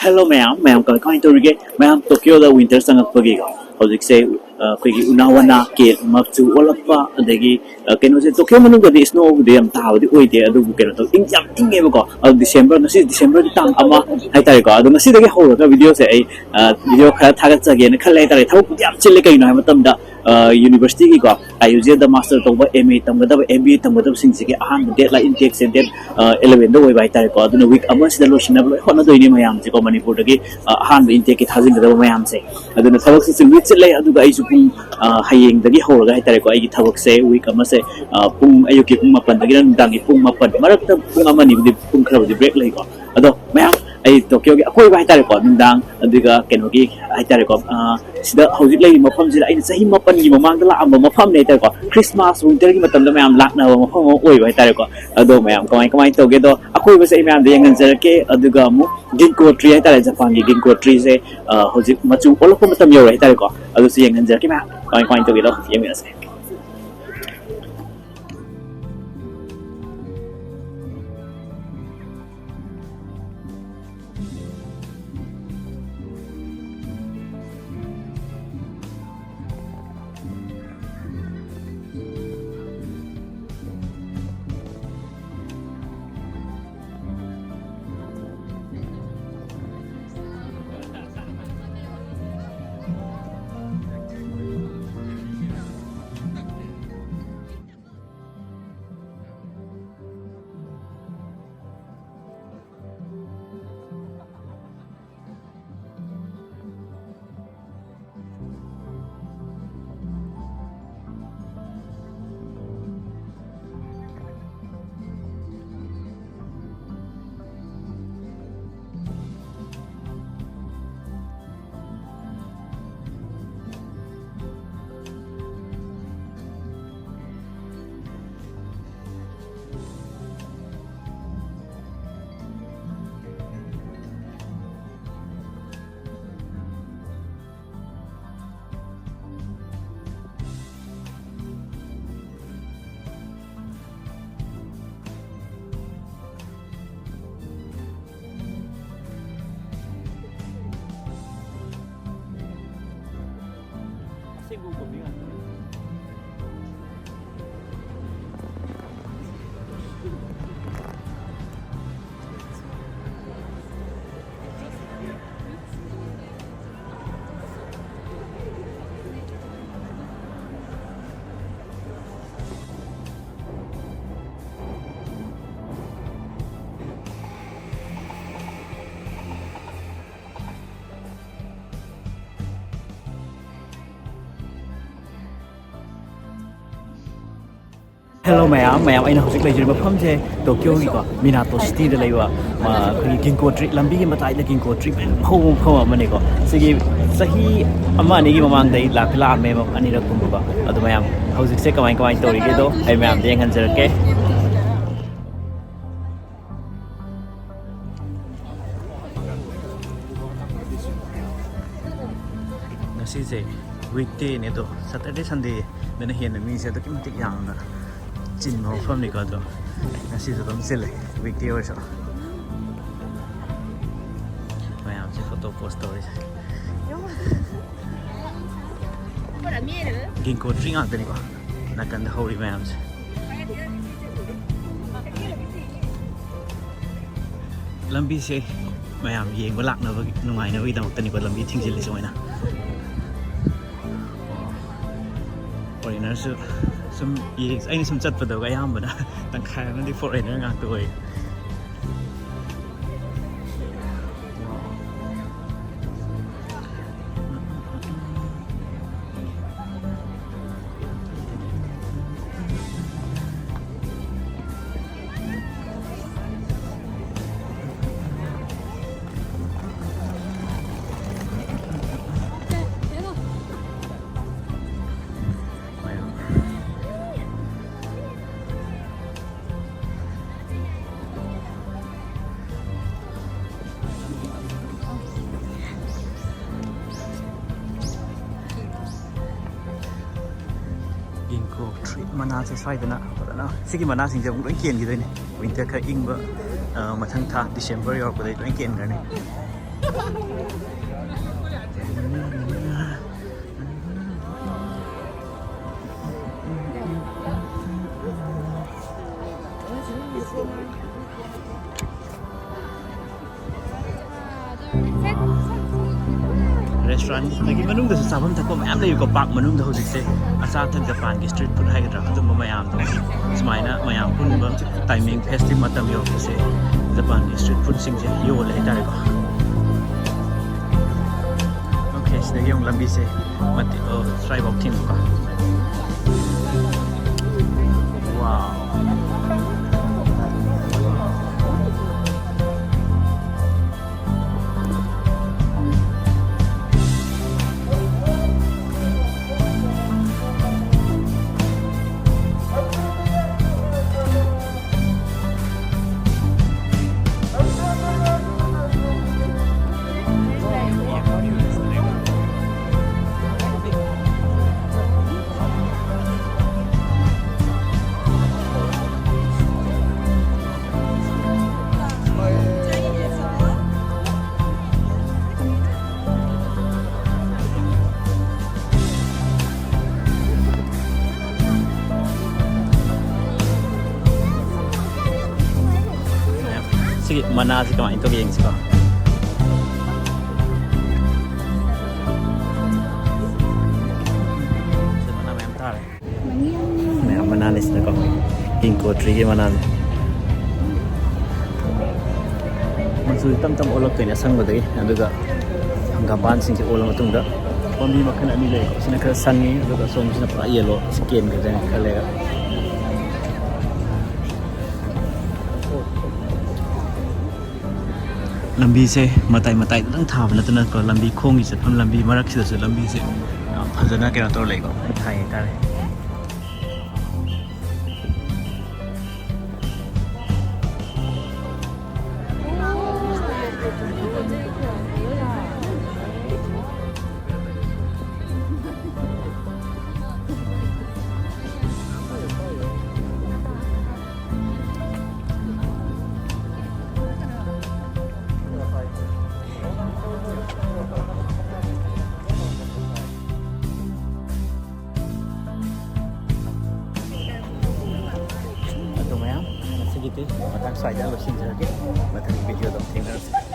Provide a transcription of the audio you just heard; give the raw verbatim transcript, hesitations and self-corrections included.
Hello ꯃꯌꯥꯝ, ꯃꯌꯥꯝ ꯀꯃꯥꯏ ꯀꯃꯥꯏꯅ ꯇꯧꯔꯤꯒꯦ? ꯃꯌꯥꯝ, ꯇꯣꯀꯤꯌꯣꯗ ꯋꯤꯟꯇꯔ ꯆꯪꯉꯛꯄꯒꯤꯀꯣ, ꯍꯧꯖꯤꯛꯁꯦ, ꯑ, ꯑꯩꯈꯣꯏꯒꯤ ꯎꯅꯥ ꯋꯥꯅꯥ ꯀꯦ ꯃꯆꯨ ꯑꯣꯜꯂꯛꯄ, ꯑꯗꯒꯤ, ꯑ, ꯀꯩꯅꯣꯁꯦ, ꯇꯣꯀꯤꯌꯣ ꯃꯅꯨꯡꯗꯗꯤ ꯁ꯭ꯅꯣꯕꯨꯗꯤ ꯌꯥꯝ ꯇꯥꯕꯗꯤ ꯑꯣꯏꯗꯦ, ꯑꯗꯨꯕꯨ ꯀꯩꯅꯣ ꯇꯧ, ꯏꯪ, ꯌꯥꯝ ꯏꯪꯉꯦꯕꯀꯣ꯫ ꯑꯗꯨ ꯗꯤꯁꯦꯝꯕꯔ, ꯉꯁꯤ ꯗꯤꯁꯦꯝꯕꯔꯒꯤ ꯇꯥꯡ ꯑꯃ ꯍꯥꯏꯇꯥꯔꯦꯀꯣ꯫ ꯑꯗꯣ ꯉꯁꯤꯗꯒꯤ ꯍꯧꯔꯒ ꯚꯤꯗꯤꯑꯣꯁꯦ ꯑꯩ, ꯑ, ꯚꯤꯗꯤꯑꯣ ꯈꯔ ꯊꯥꯒꯠꯆꯒꯦꯅ ꯈꯜꯂꯦ ꯍꯥꯏꯇꯥꯔꯦ꯫ ꯊꯕꯛꯄꯨꯗꯤ ꯌꯥꯝ ꯆꯤꯜꯂꯦ, ꯀꯩꯒꯤꯅꯣ ꯍꯥꯏꯕ ꯃꯇꯝꯗ, ꯑ, ꯌꯨꯅꯤꯚꯔꯁꯤꯇꯤꯒꯤꯀꯣ, ꯑꯥꯏ ꯌꯨ ꯖꯤ ꯑꯦꯜꯗ ꯃꯥꯁꯇꯔ ꯇꯧꯕ, ꯑꯦꯝ ꯑꯦ ꯇꯝꯒꯗꯕ, ꯑꯦꯝ ꯕꯤ ꯑꯦ ꯇꯝꯒꯗꯕꯁꯤꯡꯁꯤꯒꯤ ꯑꯍꯥꯟꯕ ꯗꯦꯠ ꯂꯥꯏꯟ ꯏꯟꯇꯦꯛꯁꯦ ꯗꯦꯠ, ꯑ, ꯏꯂꯚꯦꯟꯗ ꯑꯣꯏꯕ ꯍꯥꯏꯇꯥꯔꯦꯀꯣ꯫ ꯑꯗꯨꯅ ꯋꯤꯛ ꯑꯃꯁꯤꯗ ꯂꯣꯏꯁꯤꯟꯅꯕ ꯂꯣꯏ ꯍꯣꯠꯅꯗꯣꯏꯅꯦ ꯃꯌꯥꯝꯁꯦꯀꯣ, ꯃꯅꯤꯄꯨꯔꯗꯒꯤ, ꯑ, ꯑꯍꯥꯟꯕ ꯏꯟꯇꯦꯛꯀꯤ ꯊꯥꯖꯤꯟꯒꯗꯕ ꯃꯌꯥꯝꯁꯦ꯫ ꯑꯗꯨꯅ ꯊꯕꯛꯁꯦ ꯆꯤꯟꯗꯤ ꯆꯤꯜꯂꯦ, ꯑꯗꯨꯒ ꯑꯩꯁꯨ ꯄꯨꯡ, ꯑ, ꯍꯌꯦꯡꯗꯒꯤ ꯍꯧꯔꯒ ꯍꯥꯏꯇꯥꯔꯦꯀꯣ, ꯑꯩꯒꯤ ꯊꯕꯛꯁꯦ ꯋꯤꯛ ꯑꯃꯁꯦ, ꯑ, ꯄꯨꯡ, ꯑꯌꯨꯛꯀꯤ ꯄꯨꯡ ꯃꯥꯄꯟꯗꯒꯤꯅ ꯅꯨꯡꯗꯥꯡꯒꯤ ꯄꯨꯡ ꯃꯥꯄꯟ, ꯃꯔꯛꯇ ꯄꯨꯡ ꯑꯃ ꯑꯅꯤꯕꯨꯗꯤ, ꯄꯨꯡ ꯈꯔꯕꯨꯗꯤ ꯕ꯭ꯔꯦꯛ ꯂꯩꯀꯣ꯫ ꯑꯗꯣ ꯃꯌꯥꯝ, ꯑꯩ ꯇꯣꯀꯤꯌꯣꯒꯤ ꯑꯀꯣꯏꯕ ꯍꯥꯏꯇꯥꯔꯦꯀꯣ, ꯅꯨꯡꯗꯥꯡ, ꯑꯗꯨꯒ ꯀꯩꯅꯣꯒꯤ ꯍꯥꯏꯇꯥꯔꯦꯀꯣ, ꯑ, ꯁꯤꯗ ꯍꯧꯖꯤꯛ ꯂꯩꯔꯤꯕ ꯃꯐꯝꯁꯤꯗ ꯑꯩꯅ ꯆꯍꯤ ꯃꯥꯄꯟꯒꯤ ꯃꯃꯥꯡꯗ ꯂꯥꯛꯑꯝꯕ ꯃꯐꯝꯅꯦ ꯍꯥꯏꯇꯥꯔꯦꯀꯣ꯫ ꯈ꯭ꯔꯤꯁꯃꯥꯁ, ꯋꯤꯟꯇꯔꯒꯤ ꯃꯇꯝꯗ ꯃꯌꯥꯝ ꯂꯥꯛꯅꯕ ꯃꯐꯝ ꯑꯃ ꯑꯣꯏꯕ ꯍꯥꯏꯇꯥꯔꯦꯀꯣ꯫ ꯑꯗꯣ ꯃꯌꯥꯝ ꯀꯃꯥꯏ ꯀꯃꯥꯏꯅ ꯇꯧꯒꯦꯗꯣ, ꯑꯀꯣꯏꯕꯁꯦ ꯑꯩ ꯃꯌꯥꯝꯗ ꯌꯦꯡꯍꯟꯖꯔꯛꯀꯦ꯫ ꯑꯗꯨꯒ ꯑꯃꯨꯛ ꯒꯤꯡꯀꯣ ꯇ꯭ꯔꯤ ꯍꯥꯏꯇꯥꯔꯦ, ꯖꯄꯥꯟꯒꯤ ꯒꯤꯡꯀꯣ ꯇ꯭ꯔꯤꯁꯦ, ꯑ, ꯍꯧꯖꯤꯛ ꯃꯆꯨ ꯑꯣꯜꯂꯛꯄ ꯃꯇꯝ ꯌꯧꯔꯦ ꯍꯥꯏꯇꯥꯔꯦꯀꯣ꯫ ꯑꯗꯨꯁꯨ ꯌꯦꯡꯍꯟꯖꯔꯛꯀꯦ ꯃꯌꯥꯝ, ꯀꯃꯥꯏ ꯀꯃꯥꯏꯅ ꯇꯧꯒꯦꯗꯣ ꯌꯦꯡꯃꯤꯟꯅꯁꯦ꯫ ꯍꯦꯜꯂꯣ ꯃꯌꯥꯝ, ꯃꯌꯥꯝ, ꯑꯩꯅ ꯍꯧꯖꯤꯛ ꯂꯩꯖꯔꯤꯕ ꯃꯐꯝꯁꯦ ꯇꯣꯀꯤꯌꯣꯒꯤꯀꯣ, ꯃꯤꯅꯥꯇꯣ ꯁꯤꯇꯤꯗ ꯂꯩꯕ, ꯑ, ꯑꯩꯈꯣꯏꯒꯤ ꯒꯤꯡꯀꯣ ꯇ꯭ꯔꯤ, ꯂꯝꯕꯤꯒꯤ ꯃꯇꯥꯏꯗ ꯒꯤꯡꯀꯣ ꯇ꯭ꯔꯤ ꯃꯌꯥꯝ ꯍꯧꯕ ꯃꯐꯝ ꯑꯃꯅꯤꯀꯣ꯫ ꯁꯤꯒꯤ ꯆꯍꯤ ꯑꯃ ꯑꯅꯤꯒꯤ ꯃꯃꯥꯡꯗ ꯑꯩ ꯂꯥꯛꯇꯤ ꯂꯥꯛꯑꯝꯃꯦꯕ, ꯑꯅꯤꯔꯛꯀꯨꯝꯕꯀꯣ꯫ ꯑꯗꯣ ꯃꯌꯥꯝ, ꯍꯧꯖꯤꯛꯁꯦ ꯀꯃꯥꯏ ꯀꯃꯥꯏꯅ ꯇꯧꯔꯤꯒꯦꯗꯣ ꯑꯩ ꯃꯌꯥꯝꯗ ꯌꯦꯡꯍꯟꯖꯔꯛꯀꯦ꯫ ꯉꯁꯤꯁꯦ ꯋꯤꯛ ꯗꯦꯅꯦ, ꯑꯗꯣ ꯁꯇꯔꯗꯦ ꯁꯟꯗꯦꯗꯅ ꯍꯦꯟꯅ ꯃꯤꯁꯦ ꯑꯗꯨꯛꯀꯤ ꯃꯇꯤꯛ ꯌꯥꯝꯅ ꯆꯤꯟꯕ ꯃꯐꯝꯅꯤꯀꯣ꯫ ꯑꯗꯣ ꯉꯁꯤꯁꯨ ꯑꯗꯨꯝ ꯆꯤꯜꯂꯦ, ꯋꯤꯛ ꯗꯦ ꯑꯣꯏꯔꯁꯨ꯫ ꯃꯌꯥꯝꯁꯦ ꯐꯣꯇꯣ ꯄꯣꯁ ꯇꯧꯔꯤꯁꯦ꯫ ꯒꯤꯡꯀꯣ ꯇ꯭ꯔꯤ ꯉꯥꯛꯇꯅꯤꯀꯣ ꯅꯥꯀꯟꯗ ꯍꯧꯔꯤ ꯃꯌꯥꯝꯁꯦ꯫ ꯂꯝꯕꯤꯁꯦ ꯃꯌꯥꯝ ꯌꯦꯡꯕ ꯂꯥꯛꯅꯕꯒꯤ ꯅꯨꯡꯉꯥꯏꯅꯕꯒꯤꯗꯃꯛꯇꯅꯤꯀꯣ ꯂꯝꯕꯤ ꯊꯤꯡꯖꯤꯜꯂꯤꯁꯦ ꯃꯣꯏꯅ꯫ ꯐꯣꯔꯦꯅꯔꯁꯨ ꯁꯨꯝ ꯌꯦꯡ-, ꯑꯩꯅ ꯁꯨꯝ ꯆꯠꯄꯗꯣ ꯑꯌꯥꯝꯕꯅ ꯇꯪꯈꯥꯏ ꯑꯃꯗꯤ ꯐꯣꯔꯦꯅꯔ ꯉꯥꯛꯇ ꯑꯣꯏ꯫ ꯒꯤꯡꯀꯣ ꯇ꯭ꯔꯤ ꯃꯅꯥꯁꯦ ꯁ꯭ꯋꯥꯏꯗꯅ ꯐꯖꯅ, ꯁꯤꯒꯤ ꯃꯅꯥꯁꯤꯡꯁꯦ ꯑꯃꯨꯛ ꯂꯣꯏ ꯀꯦꯟꯈꯤꯗꯣꯏꯅꯦ꯫ ꯋꯤꯟꯇꯔ ꯈꯔ ꯏꯪꯕ, ꯑ, ꯃꯊꯪ ꯊꯥ ꯗꯤꯁꯦꯝꯕꯔ ꯌꯧꯔꯛꯄꯗꯩ ꯂꯣꯏ ꯀꯦꯟꯈ꯭ꯔꯅꯤ꯫ Restaurantꯒꯤ ꯃꯅꯨꯡꯗꯁꯨ ꯆꯥꯐꯝ ꯊꯛꯐꯝ ꯃꯌꯥꯝ ꯂꯩꯀꯣ꯫ ꯄꯥꯔꯛ ꯃꯅꯨꯡꯗ ꯍꯧꯖꯤꯛꯁꯦ ꯑꯆꯥ ꯑꯊꯛ, ꯖꯄꯥꯟꯒꯤ street food ꯍꯥꯏꯒꯗ꯭ꯔꯥ, ꯑꯗꯨꯝꯕ ꯃꯌꯥꯝꯗꯣ ꯁꯨꯃꯥꯏꯅ ꯃꯌꯥꯝ ꯄꯨꯟꯕ timing, festive ꯃꯇꯝ ꯌꯧꯔꯛꯄꯁꯦ ꯖꯄꯥꯟꯒꯤ street foodꯁꯤꯡꯁꯦ ꯌꯣꯜꯂꯦ ꯍꯥꯏꯇꯥꯔꯦꯀꯣ꯫ Okay, ꯁꯤꯗꯒꯤ ꯑꯃꯨꯛ ꯂꯝꯕꯤꯁꯦ ꯃꯇꯦꯛ, ꯑꯣ, ꯁ꯭ꯋꯥꯏꯐꯥꯎ ꯊꯤꯡꯕꯀꯣ꯫ Wow꯫ ꯁꯤꯒꯤ ꯃꯅꯥꯁꯤ ꯀꯃꯥꯏꯅ ꯇꯧꯒꯦ ꯌꯦꯡꯁꯤꯀꯣ꯫ ꯁꯤ ꯃꯅꯥ ꯃꯌꯥꯝ ꯇꯥꯔꯦ꯫ ꯃꯌꯥꯝ ꯃꯅꯥꯅꯤ ꯁꯤꯅꯀꯣ, ginkgo treeꯒꯤ ꯃꯅꯥꯅꯤ꯫ ꯃꯆꯨ ꯇꯞ ꯇꯞꯅ ꯑꯣꯜꯂꯛꯇꯣꯏꯅꯦ ꯑꯁꯪꯕꯗꯒꯤ꯫ ꯑꯗꯨꯒ ꯍꯪꯒꯥꯝꯄꯥꯟꯁꯤꯡꯁꯦ ꯑꯣꯜꯂ ꯃꯇꯨꯡꯗ ꯄꯥꯝꯕꯤ ꯃꯈꯜ ꯑꯅꯤ ꯂꯩꯀꯣ꯫ ꯁꯤꯅ ꯈꯔ ꯁꯪꯉꯤ, ꯑꯗꯨꯒ ꯁꯣꯝꯁꯤꯅ ꯄꯨꯔꯥ yellow, ꯁꯤ ꯀꯦꯟꯈꯤꯗꯣꯏꯅꯦ ꯈꯔ ꯂꯩꯔꯒ꯫ ꯂꯝꯕꯤꯁꯦ ꯃꯇꯥꯏ ꯃꯇꯥꯏꯗꯇꯪ ꯊꯥꯕ ꯅꯠꯇꯅꯀꯣ, ꯂꯝꯕꯤ ꯈꯣꯡꯒꯤ ꯆꯠꯐꯝ ꯂꯝꯕꯤ ꯃꯔꯛꯁꯤꯗꯁꯨ ꯂꯝꯕꯤꯁꯦ ꯌꯥꯝ ꯐꯖꯅ ꯀꯩꯅꯣ ꯇꯧꯔ ꯂꯩꯀꯣ, ꯊꯥꯏ ꯍꯥꯏꯇꯥꯔꯦ꯫ ꯃꯇꯥꯡ ꯁ꯭ꯋꯥꯏꯗ ꯂꯣꯏꯁꯤꯟꯖꯔꯒꯦ꯫ ꯃꯊꯪꯒꯤ ꯚꯤꯗꯤꯑꯣꯗ ꯑꯃꯨꯛ ꯊꯦꯡꯅꯔꯁꯤ꯫